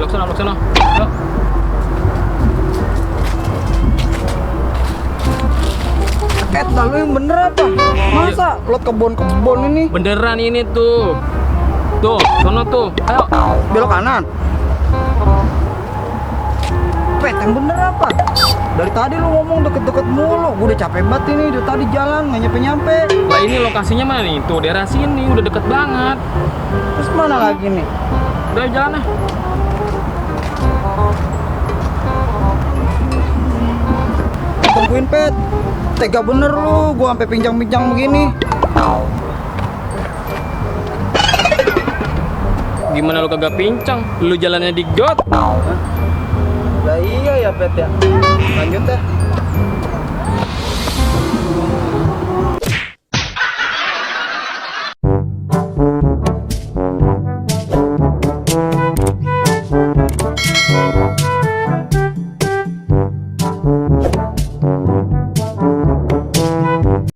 Belok sana, belok sana. Yuk. Dah lu yang bener apa? Masa lo kebon ini? Beneran ini tuh. Tuh, sono tuh. Ayo. Belok kanan. Pet, yang bener apa? Dari tadi lu ngomong deket-deket mulu. Gue udah capek banget ini, dari tadi jalan nggak nyampe-nyampe. Lah ini lokasinya mana nih? Tuh, daerah sini udah deket banget. Terus mana lagi nih? Udah jalan ah. Tungguin Pet. Tega bener lu, gua sampai pincang-pincang begini. Gimana lu kagak pincang? Lu jalannya di got. Lah iya ya Pet ya. Lanjut ya.